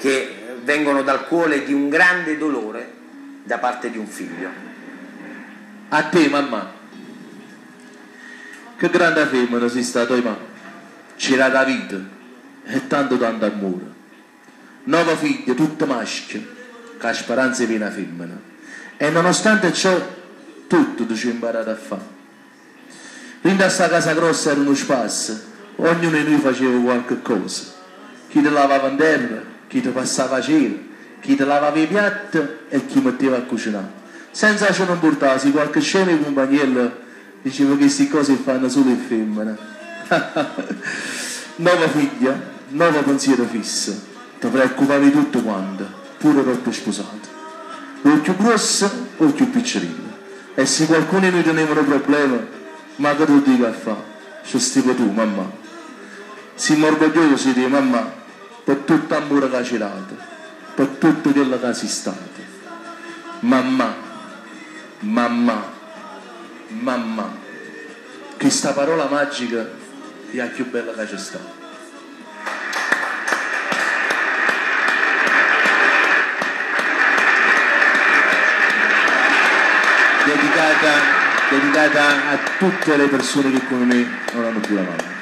che vengono dal cuore di un grande dolore da parte di un figlio. A te mammà. Che grande femmina sei stata oi mamma. C'e dat 'a vita e tanto tanto ammore. Nove figlie tutte maschie cu 'a speranza 'e avè na femmina. E nonostante ciò tutto tu c'e 'mparato a fà. Dint' 'a sta casa grossa era nu spasso, ognuno 'e nuje faceva qualche cosa. Chi te lavava 'nterra, chi te passava 'a cera, chi te lavava 'e piatte e chi metteva a cucenà. Senza ce ne 'mpurtà si qualche scemo 'e cumpagniello diceva che sti ccose 'e ffanno sulo 'e ffemmene. Nova figlia, nova pensiero fisso, te preoccupavi 'e tutto quanto, pure doppo spusato. D' 'o cchiù gruosso 'o cchiù piccerillo. E si qualcuno 'e nuje teneva nu problema, ma che t' 'o dico a fà, ce stive tu, mammà. Simmo orgogliosi 'e te, mammà, pe' tutto 'ammore ca ce dato, pe' tutto chello ca si stata. Mammà, mammà, mammà. Chesta parola magica è 'a cchiù bella ca ce sta. Dedicata, dedicata a tutte le persone che come me non hanno più la mamma.